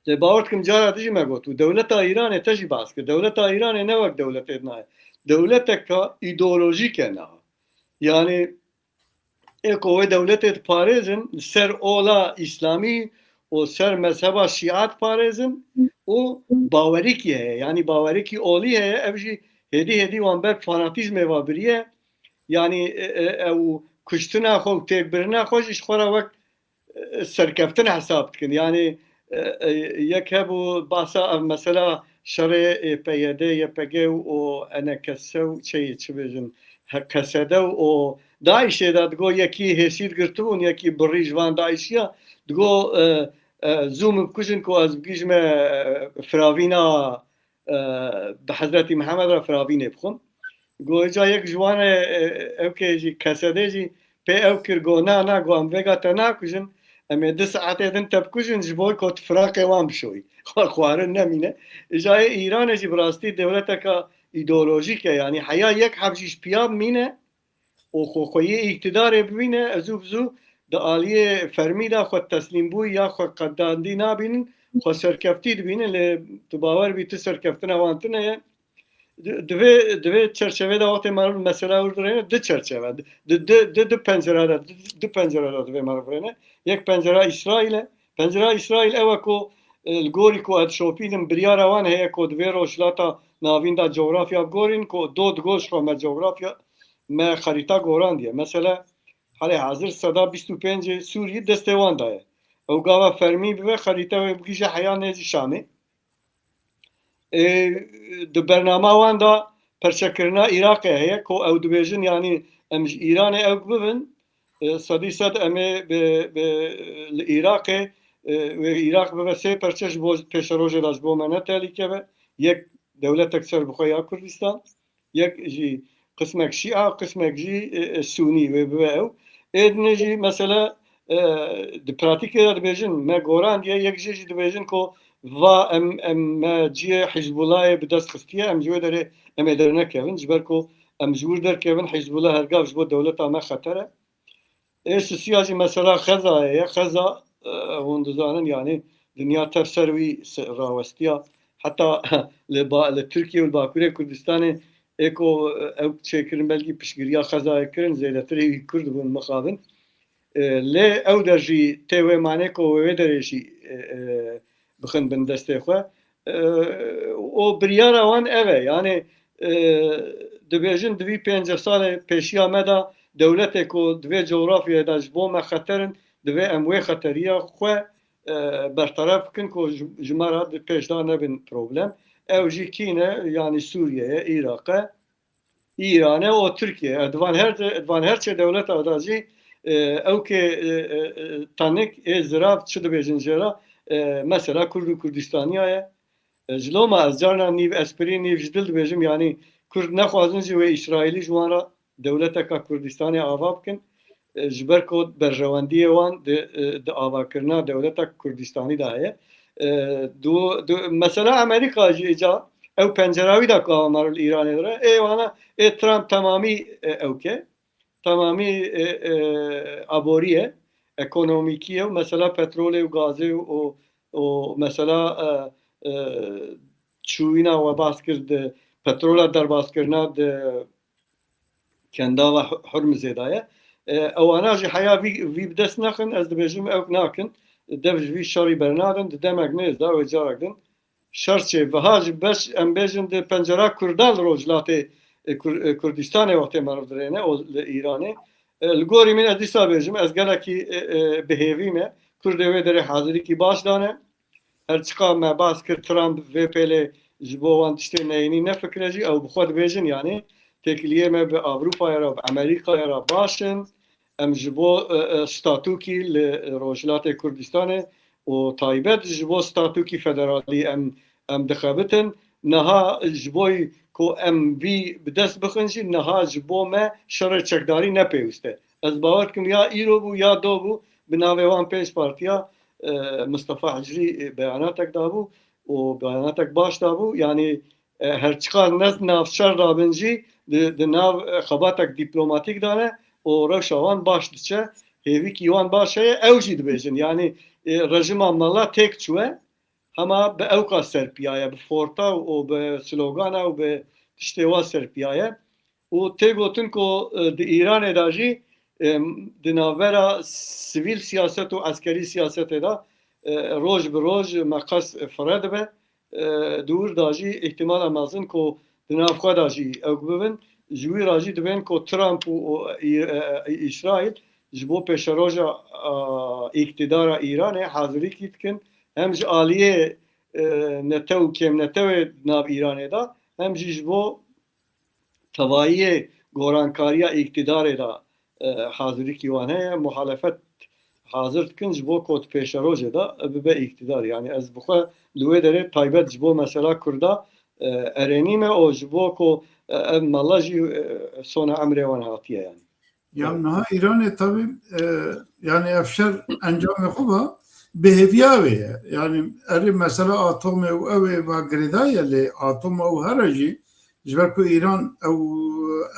Lê bawer dikim cara dijî me got û dewleta Îranê te jî behs kir. Dewleta Îranê ne wek dewletê din e. Dewleteka îdeolojîk e niha. Yanî ê ku wê dewletê diparêzin, li ser ola îslamî û ser mezheba şîa diparêzin û bawerîkî heye. Yanî bawerîkî olî heye, ev jî hêdî hêdî wan ber fanatîzmê ve biriye. Yanî, e, e, ew kuştina xwe û têkbirina xwe jî ji xwe re wek, e, serkeftin hesab dikin. Yanî, e, e, yek hebû bahsa ev mesela şerê, e, P Y D, Y P G û E N K S û çi, çi bêjin, H K S D û DAIŞê de digo yekî hêsî digirtibûn, yekî birî ji van DAIŞiya, digo, e, e, zû min bikujin ku ez bigihîjime, e, firavîna, e, bi Hezretî Mihemed re firavînê bixwim. Go, îca yek ji wan e, e, ew ke jî kesedê jî pê ew kir, go, na, na, go, em vêga te nakujin, em ê du saetê din te bikujin, ji bo ku tu firaqê wan bişoyî. Xwe-, xwarin nemîne. Îca yê Îranê jî bi rastî dewleteka îdeolojîk e, yanî heya yek heb jî ji piya bimîne, û xwe xweyê îktidarê bibîne, ez û bi zû di aliyê fermî de xwe teslîmbûyî ya xwe qedandî nabînin, xwe serkeftî dibînin, lê tu bawer bî tu serkeftina wan tune ye. Di, di vê, di vê çerçevê de wextê meriv mesela wir dirêne, di çerçeve, di, di, di, di pencere de, di, di pencere de divê meriv birêne. Yek pencera Îsraîl e. Pencera Îsraîl ew e ku, e, li gorî ku ez dişopînim, biryara wan heye ku di vê Rojhilata Navîn de cografya bigorîn, ku do digot ji xwe me cografya, me xerîta gorandiye. Mesela, halê hazir seda bîst û pêncê Sûriyê destê wan de ye. Ew gava fermî bibe, xerîta wê bigihîje heya nêzî Şamê. Ê, di bernama wan de perçekirina Iraqê heye, ku ew dibêjin, yanî em ji Îranê ew bibin, e, sedî sed em ê bi, bi, li Iraqê, e, wê Iraq bibe sê perçe ji bo pêşerojê de ji bo me ne tehlîke be. Yek dewletek serbixwe ya Kurdistan, yek jî qismek Şîa, qismek jî, e, e, Sûnî wê bibe ew. Ê dinê jî mesela, e, di pratîkê de dibêjin, me gorandiye, yek jê jî dibêjin ku va em, em me cihê Hizbullahê bi dest xistiye, em ji wê derê em ê dernekevin, ji ber ku em ji wir derkevin, Hizbullah her gav ji bo dewleta me xeter e. Ê sisiya jî mesela Xezayê ye. Xeza, e, hûn dizanin, yanî dinya tev ser wî se-, rawestiya. Heta li ba-, li Tirkiye û li Bakurê Kurdistanê ê ku, e, ew çêkirin belkî piştgiriya Xezayê kirin, zêdetirê wî Kurd bûn mixabin. E, lê ew der jî tê wê manê ku wê wê derê jî, e, e, bixin bin destê xwe. E, û biryara wan ev e, yanî, e, dibêjin di vî pênceh salê pêşiya me de dewletê ku di vê cografyayê de ji bo me xeter in, divê em wê xeteriya xwe, e, berteref bikin ku ji, ji me re di pêş de nebin problem. Ew jî kî ne? Yanî Sûriye ye, Iraq e, Îran e û Tirkiye ye. Di van her, di van her çê dewleta de jî, e, ew kê, e, e, e, tanik ê zirav çi dibêjin jê re, e, mesela Kurd û Kurdistaniya ye. E, ji loma ez carna nîv espirî, nîv ji dil dibêjim, yanî Kurd nexwazin jî wê Îsraîlî ji wan re dewleteka Kurdistanê ava bikin, e, ji ber ku berjewendiyê wan di, e, di avakirina dewleta Kurdistanî de heye. E, du, du, mesela Amerîka jî îca ew pencera wî de ku ava meriv li Îranê dire, ê wana, ê Trump temamî, e, ew ke, temamî, e, e, aborî ye, ekonomîkî ye û mesela petrolê û gazê û, û, û mesela, e, e, çûyîna we bahs kir di petrola derbaskirina di Kendava Hurmizê de ye. E, ewana jî heya vî, vî bi dest nexin, ez dibêjim ew nakin. Dev ji vî şerî bernadin, di demek nêz de wê carek din şer çê. Viha jî beş, em bêjin di pencera Kurdan li Rojhilatê, e, Kur-, e, Kurdistanê wextê meriv dirêne û li Îranê. E, li gorî min ez dîsa bêjim, ez gelekî, e, e, bi hêvî me. Kurdê wê derê hazirîkî baş dane. Her çiqa me bas kir, Trump vê pêlê ji bo wan tiştê neyînî nefikire jî, ew bi xwe dibêjin, yanî têkiliyê me bi Avrupayê re, bi Amerîkayê re baş in. Em ji bo, e, e, statûkî li Rojhilatê Kurdistanê û taybet ji bo statûkî federalî em, em dixebitin. Niha ji bo ku em vî bi dest bixin jî, niha ji bo me şerê çekdarî ne pêwîst e. Ez bawer dikim ya îro bû ya do bû, bi navê wan pênc partiya, e, Mistefa Hicrî, e, beyanatek dabû û beyanatek baş dabû. Yanî, e, her çiqas ne nav şer dabin jî di, di nav, e, xebatek dîplomatîk de ne û rewşa wan baş diçe, hêvîkî wan baş heye, ew jî dibêjin. Yanî, e, rejîma mala têk çûye, hema bi ewka serpiyaye, bi forta û bi slogana û bi tiştê wa serpiyaye. Û tê gotin ku, e, di Îranê de jî, e, di navbera sivîl siyaset û eskerî siyasetê de, e, roj bi roj meqes fire dibe. E, di wir de jî îhtimala mezin ku di nav xwe de jî ew bibin, ji wî re jî dibên ku Trump û, û Î-, e, e, Îsraîl ji bo pêşeroja, a, îktidara Îranê hazirîkî dikin. Hem ji aliyê, e, netew û kêmnetewê di nav Îranê de, hem jî ji bo tevayiyê gorankariya îktidarê de, e, hazirîkî wan heye. Muhalefet hazir dikin ji bo ku di pêşerojê de bibe îktidar. Yanî ez bi xwe li wê derê taybet ji bo mesela Kurda, e, erênî me û ji bo ku, e, ev mala jî, e, sona emrê wan hatiye yani. Ya niha Îranê tabii, e, yani ev şer encamê xwe ve bêhêviya wê ye. Yani erê mesela atomê û ew ê va girêdayî ye lê atoma û here jî ji ber ku Îran ew,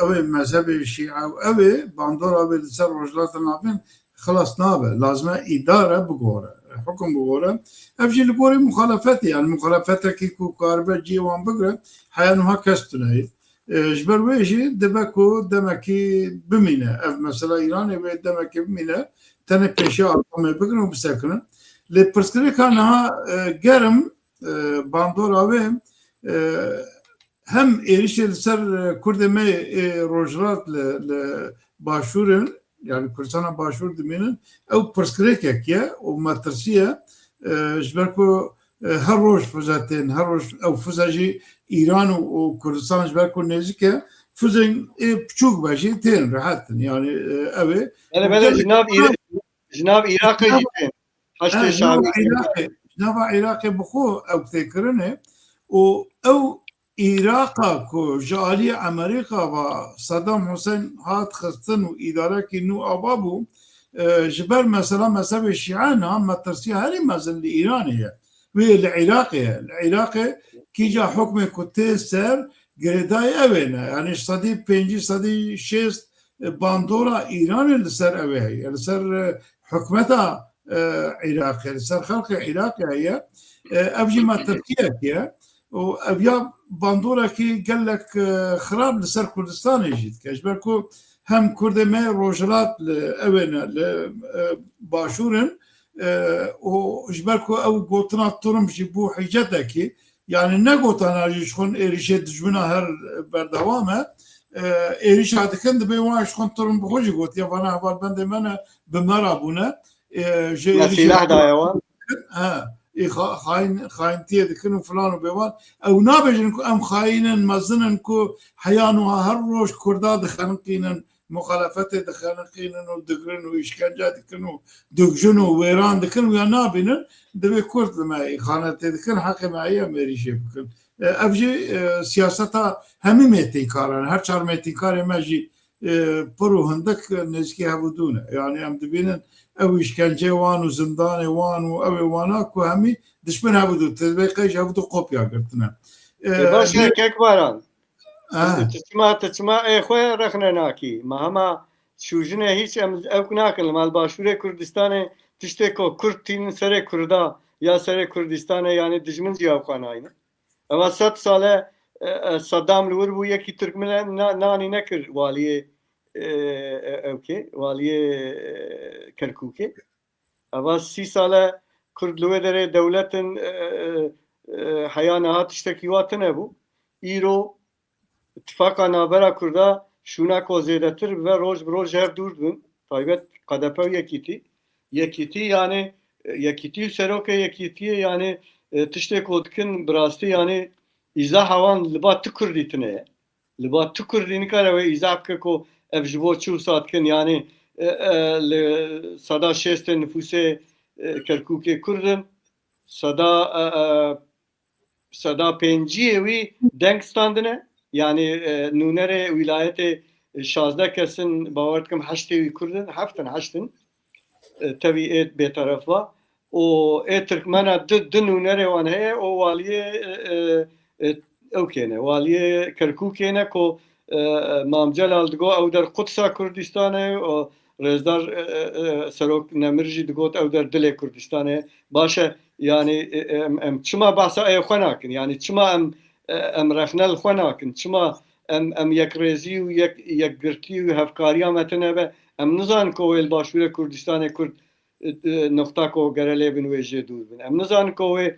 ew ê mezhebê şîa û ew ê bandora wê li ser Rojhilata Navîn xilas nabe. Lazim e îdare bigore, hukum bigore. Ev jî li gorî muxalefetê, yani muxalefetekî ku karibe cihê wan bigire, heya niha kes tune ye. E, ji ber wê jî dibe ku demekî bimîne. Ev mesela Îranê wê demekî bimîne, tenê pêşiya atomê bigrin û bisekinin. Lê pirsgirêka niha, e, germ, e, bandora wê, e, hem êrişê li ser, e, Kurdê me ê Rojhilat li, li Başûr in, yani Kurdistana Başûr dimînin, ew pirsgirêkek ye û metirsî ye. E, ji ber ku, e, her roj fize tên, her roj ew fize jî Îran û, û Kurdistan ji ber ku nêzik e, fizên ê piçûk be jî tên, rehet in. Yani, e, ew ê. Belê, belê, ji nav Îra-, ji nav Iraqê jî tên. Heştê Ha, ji nava Şamî. Iraqê, ji nava Iraqê bi xwe ew tê kirinê û ew Îraqa ku ji alî Amerîka ve Saddam Hussein hat xistin û îdarekî nû ava bû, e, ji ber mesela mezhebê Şîe niha metirsiya herî mezin li Îranê ye. Wê li Iraqê ye. Li Iraqê kîja hukmê ku tê ser girêdayî ew ê ne. Yani sedî pêncî, sedî şêst bandora Îranê li ser ew ê heye. Li ser, e, hikûmeta, e, Iraqê, li ser xelkê Iraqê heye. E, ev jî metirsiyek ye. Û ev ya bandorekî gelek, e, xirab li ser Kurdistanê jî dike. Ji ber ku hem Kurdê me rojhilat li ew ê ne, li, e, başûr in, e, û ji ber ku ew gotina Trump jî bû hîcetekî, yani ne gotana jî ji xwe êrişê dijmina her berdewam e. E, êrişa dikin, dibê wan ji xwe Trump bi xwe jî gotiye, vana hevalbendê me ne, bi me re bûne. E, ji Me êrişê sîlah daye wan. Ha, ê xa-, xayin-, xayintiyê dikin û filan û bêvan. Ew nabêjin ku em xayîn in, mezin in ku heya niha her roj Kurda dixeniqînin, muxalefetê dixeniqînin û digirin û îşkence dikin û dikujin û wêran dikin û ya nabînin, divê Kurd li me îxanetê dikin, heqê me heye em êrîşê bikin. E, ev jî, e, siyaseta hemî mêtînkaran e. Her çar mêtînkarê me jî, e, pir û hindik nêzîkî hev û dû ne. Yani em dibînin ew îşkenceyê wan û zindanê wan û ew ê wana ku hemî dişmin hev û dû, tu divê qey ji hev û dû kopya girtine. E, E, baş e, Kek Baran. Ha. Tu, tu çima, tu çima ê xwe rexne nakî? Me hema şûjine hîç em ew nakin. Li mal Başûrê Kurdistanê tiştê ku Kurd tînin serê Kurda ya serê Kurdistanê, yani dijmin jî ew xwe nayne. Eva sed sale, e, e, Saddam li wir bû, yekî Tirk min na-, nanî nekir waliyê, e, e, ewkê, waliyê, e, Kerkûkê. Eva sî sale Kurd li wê derê dewlet in, e, e, e, heya niha tiştekî wa tune bû. Îro tifaqa navbera Kurda şûna ku zêdetir ve roj bi roj hev dûr dibin. Taybet K D P û Yekîtî. Yekîtî yani, e, Yekîtî û serokê Yekîtiyê yani, e, tiştê ku dikin bi rastî yani îzaha wan li ba tu Kurdî tune ye. Li ba tu Kurdî nikare wê îzah bike ku ev ji bo çi wisa dikin, yani, e, e, li seda şêstê nifûsê, e, Kerkûkê Kurd in, seda, e, e, seda pênciyê wî deng standine, yani, e, nûnerê wîlayetê, e, şazdeh kes in, bawer dikim heştê wî Kurd in, heft in, heşt in. E, tevî ê bêteref va. Û ê Tirkmena di, di nûnerê wan heye, û waliyê, e, e, e, ewkê ne, waliyê Kerkûkê ne ku, e, e, Mam Celal digo ew der Qudsa Kurdistan e, û Rêzdar, e, e, e, Serok Nemir jî digot ew der dilê Kurdistan e. Baş e, yani, e, em, em çima behsa ê xwe nakin? Yani çima em, e, em rexne li xwe nakin? Çima em, em yekrêzî û yek, yekgirtî û hevkariya me tune be? Em nizanin ku wê li Başûrê Kurdistanê Kurd, e, e, noqta ku gere lê bin wê jê dûr bin. Em nizanin ku wê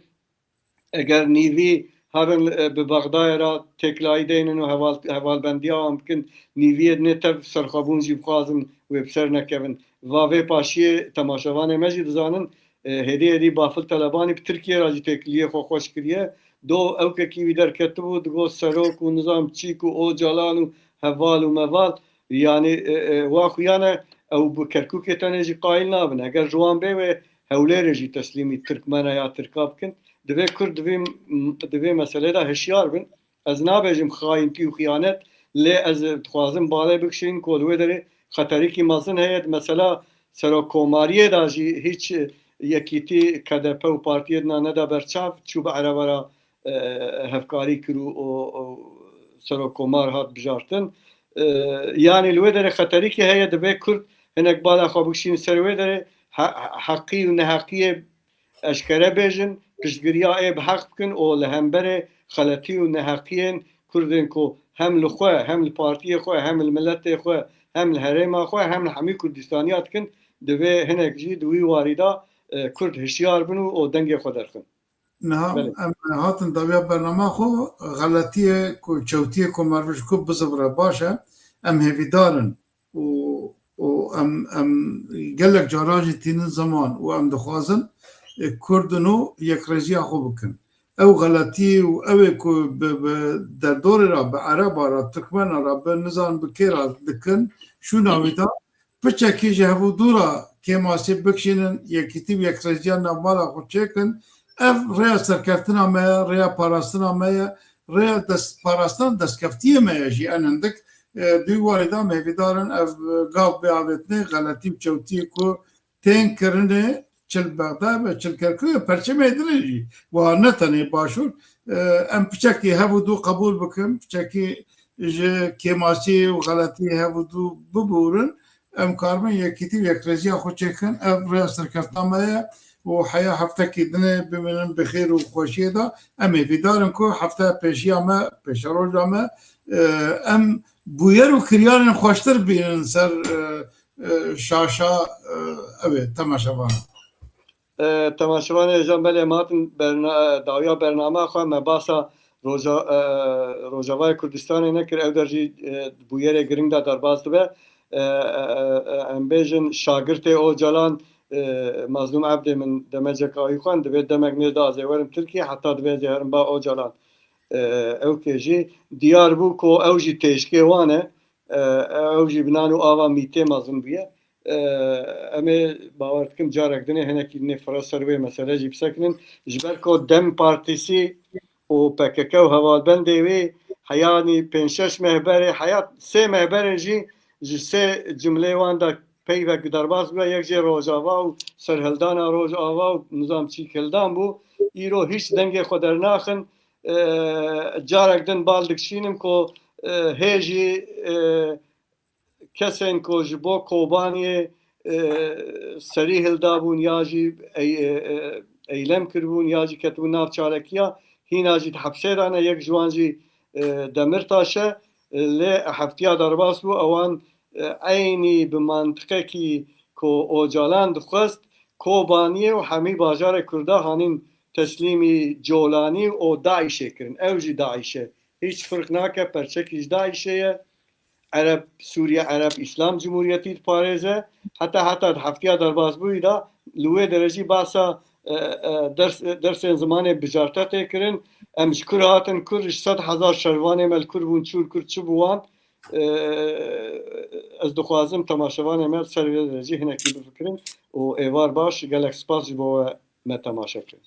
eger nîvî herin, e, bi Bexdayê re têkilayî deynin û heval-, hevalbendiya wan bikin, nîviyê dinê tev serxwebûn jî bixwazin wê bi ser nekevin. Va vê paşiyê temaşevanê me jî dizanin, e, hêdî hêdî Bafil Telebanî bi Tirkiyê re jî têkiliyê xwe xweş kiriye. Do ewkekî wî derketibû, digot serok û nizam çîk û Ocalan û heval û meval. Yani, e, e, wa xuya ne, ew bi Kerkûkê tenê jî qayîl nabin. Eger ji wan bê wê, Hewlêrê jî teslîmî Tirkmena ya Tirka bikin. Divê Kurd divê, divê meselê de hişyar bin. Ez nabêjim xayintî û xiyanet, lê ez dixwazim balê bikişînim ku li wê derê xeterîkî mezin heye. Di mesela serokkomariyê de jî hîç yekîtî K D P û partiyê dina neda berçav, çû bi ereba re, e, hevkarî kir û, û, û serokkomar hat bijartin. E, yanî li wê derê xeterîkî heye, divê Kurd hinek bala xwe bikişînin ser wê derê, he-, heqî û neheqiyê eşkere bêjin, piştgiriya ê bi heq bikin û li hemberê xeletî û neheqiyên Kurdên ku hem li xwe, hem li partiyê xwe, hem li miletê xwe, hem li herêma xwe, hem li hemî Kurdistaniya dikin, divê hinek jî di wî warî de, e, Kurd hişyar bin û, û dengê xwe derxin. Niha Belê. Em hatin dawiya bernama xwe, xeletiyê ku çewtiyê ku merv ji ku bizivire baş e, em hêvîdar in û, û em, em gelek caran jî tînin ziman û em dixwazin, e, Kurd û yekrêziya xwe bikin. Ew xeletî û ew ê ku bi, bi derdorê re, bi ereba re, Tirkmena re, bi nizan bi kê re dikin, şûna wî de piçekî ji hev û dû re kêmasî bikişînin, yekîtî û yekrêziya navbala xwe çêkin. Ev rêya serkeftina me ye, rêya parastina me ye, rêya dest, parastina destkeftiyê me ye jî en hindik. E, di wî warî de em hêvîdar in ev gav bê avêtinê, xeletî û çewtiyê ku tên kirinê çi li Bexdayê be, çi li Kerkûkê, perçemê dinê jî. Wa ne tenê Başûr, e, em piçekî hev û dû qebûl bikin, piçekî ji kêmasî û xeletiyê hev û dû bibûrin, em karibin yekîtî û yekrêziya xwe çêkin. Ev rêya serkefta me ye û heya heftekî dinê bimînin bi xêr û xweşiyê de. Em hêvîdar in ku hefteya pêşiya me, pêşeroja me, e, em bûyer û kiryarên xweştir bînin ser, e, e, şaşa, e, ew ê temaşevan. E, temaşevanê hêja, belê, em hatin berna-, dawiya bernama xwe, me basa Roja-, e, Rojavayê Kurdistanê nekir, ew der jî, e, bûyerê giring de derbas dibe. E, e, e, em bêjin şagirtê Ocalan, e, Mazlûm Ebdê min demecek awî xwend, divê demek nêz de ez ê werim Tirkiye, heta divê ez ê herim ba Ocalan. E, ew kê jî diyar bû ku ew jî têşkê wan e. E, ew jî bi nan û ava mîtê mezin bûye. E, em ê bawer dikim carek dinê hinekî dinê fira ser wê mesele jî bisekinin. Ji ber ku DEM Partîsî û P K K û hevalbendê wê heyanî pênc şeş meh berê, heya sê meh berê jî ji sê cumleyê wan de peyvek derbas bûye, yek jê Rojava û serhildana Rojava û nizam çîk hildan bû. Îro hîç dengê xwe dernaxin. E, carek din bal dikişînim ku, e, hê jî, e, kesên ku ji bo Kobaniyê, e, serî hildabûn ya jî ey-, e, e, eylem kiribûn ya jî ketibûn nav çalekiya, hîna jî di hepsê de ne, yek ji wan jî, e, Demirtaş e, e, lê heftiya derbas bû, ewan, e, eynî bi mantiqekî ku Ocalan dixwest, Kobaniyê û hemî bajarê Kurda hanîn teslîmî Colanî û DAIŞê kirin. Ew jî DAIŞ e. Hîç firq nake, perçekî ji DAIŞê ye. Ereb, Sûriye Ereb Îslam Cumhuriyetî diparêze. Heta, heta di heftiya derbasbûyî de li wê derê jî basa, e, e, ders, dersên zimanê bijarte tê kirin. Em ji kur hatin kur, ji sed hezar şervanê me li kur bûn, çûn kur, çi bû wan. E, ez dixwazim temaşevanê me li ser vê derê jî hinekî bifikirin û êvar baş, gelek spas ji bo we me temaşe kirin.